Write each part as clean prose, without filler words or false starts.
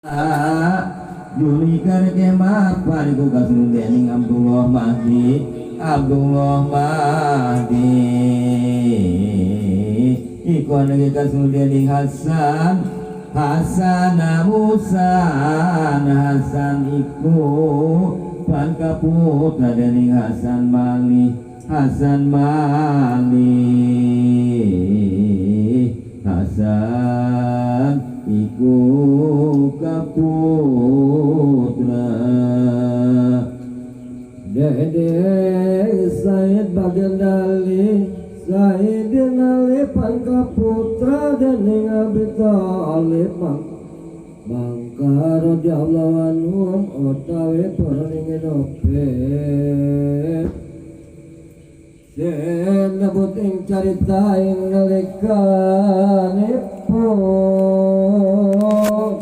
Julikar kemapan iku kasun dening Abdullah Mahdi, Abdullah Mahdi iku anake kasun dening Hasan, Hasan Musan. Hasan iku pan putra dening Hasan Mali, Hasan Mali. Hasan iku kaputra Dede Said Bagendali Sayyidina Ali pangkaputra dening Abi Thalib mangka radhiyallahu anhum utawi para ning Sinebut ing carita ing nalikanipun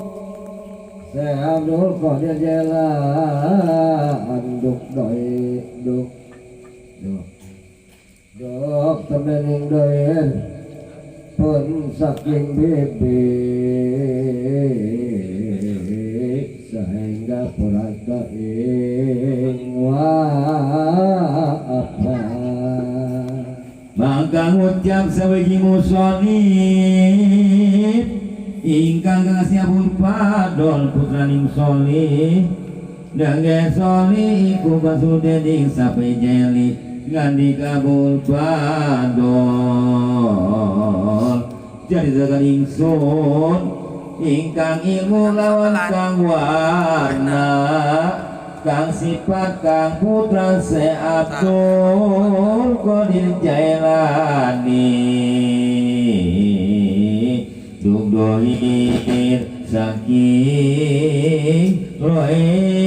Syekh Abdul Qadir Jailan duk doi duk duk duk temening doin pun saking bibi sehingga purata ing wafat. Maka ngucap sawiji musonif ingkang kasih Abul Fadol putraning Solih dangge Solih iku basudening sapi jeli ngandi Abul Fadol jadi zagan ingsun ingkang ilmu lawan kang warna kang sifat kang putra se Abdul Qadir Jailani dug dohir saking roe.